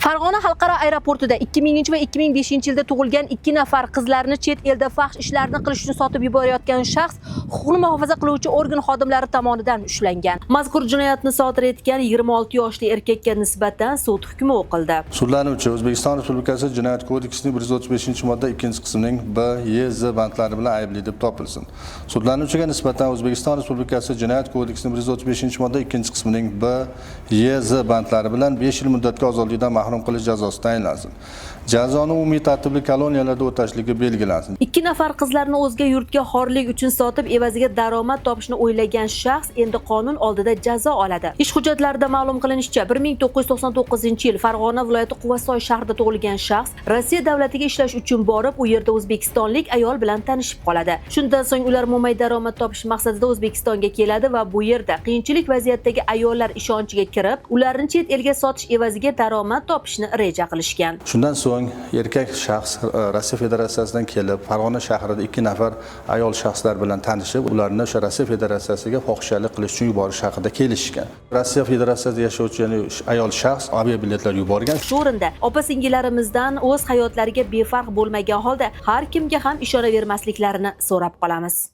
Farg'ona xalqaro aeroportida 2000 va 2005-yilda tug'ilgan ikki nafar qizlarni chet elda fahsh ishlarni qilish uchun sotib yuborayotgan shaxs huquqni muhofaza qiluvchi organ xodimlari tomonidan ushlangan. Mazkur jinoyatni sodir etgan 26 yoshli erkakka nisbatan sud hukmi o'qildi. Sudlanuvchi O'zbekiston Respublikasi Jinoyat kodeksining 135-modda 2-qismining B, Y, Z bandlari bilan aybli deb topilsin. Sudlanuvchiga nisbatan O'zbekiston Respublikasi Jinoyat kodeksining 135-modda 2-qismining B, Y, Z bandlari bilan 5 yil muddatga ozodlikdan mahrum qilish jazosi tayinlansin. Jazoni umumiy tartibli koloniyalarda o'tashligi belgilansin. Ikki nafar qizlarni o'zga yurtga xorlik uchun sotib, evaziga daromad topishni o'ylagan shaxs endi qonun oldida jazo oladi. Ish hujjatlarida ma'lum qilinishicha, 1999-yil Farg'ona viloyati Quvasoy shahrida tug'ilgan shaxs Rossiya davlatiga ishlash uchun borib, u yerda o'zbekistonlik ayol bilan tanishib qoladi. Shundan so'ng ular mo'may daromad topish maqsadida O'zbekistonga keladi va bu yerda qiyinchilik vaziyatdagi ayollar ishonchiga kirib, ularni chet elga sotish evaziga daromad topishni reja qilishgan. Shundan so'ng erkak shaxs Rossiya Federatsiyasidan kelib, Farg'ona shahrida ikki nafar ayol shaxslar bilan tanishib, ularni o'sha Rossiya Federatsiyasiga fohishalik qilish uchun yuborish haqida kelishgan. Rossiya Federatsiyasida yashovchi, ya'ni ayol shaxs aviabiletlar yuborgan. Shu o'rinda opa singillarimizdan o'z hayotlariga befarq bo'lmagan holda har kimga ham ishonavermasliklarini so'rab qolamiz.